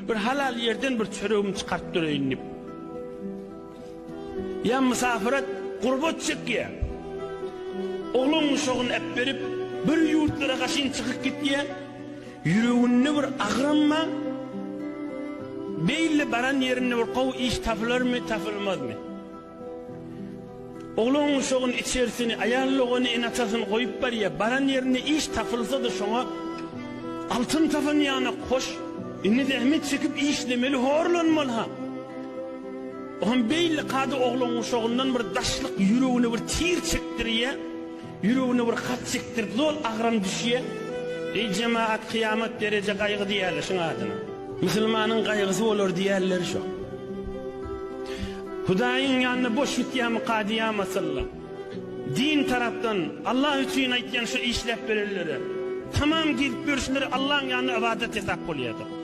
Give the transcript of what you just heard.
Bir halal ýerden bir çöregimi çykaryp duraýyn diýip. Ýa mysafirat gurbat çekýär. Oglan-uşagyny äpberip, bir ýurtlara gaşyn çykyp gitýär. Ýüreginde bir agram bar. Beýle baran ýerinde bir gowy iş tapylarmy, tapylmazmy? Oglan-uşagyny, içerisini, aýal-dogany, ene-atasyny goýup barýar. Baran ýerinde iş tapylsa-da şoňa altyn tapan ýanak hoş. Indi zähmet çekip işlemeli, horlanmaly-ha. Oňam beýle kada oglan-uşagyndan bir daşlyk ýüregine bir tir çekdirýär. Ýüregine bir hat çekdirip zol agram düşýär. Eý jemagat kyýamat dereje gaýgy diýýärler şuň adyna. Musulmanyň gaýgysy bolar diýýärler şo. Hudaýyň ýanynda boş gitýärmika diýýän asylla. Din tarapdan Allah üçin aýtýan şu işläp berenlere. Tamam gezip ýörüşleri Allaň ýanynda ybadat hesap bolýardyr.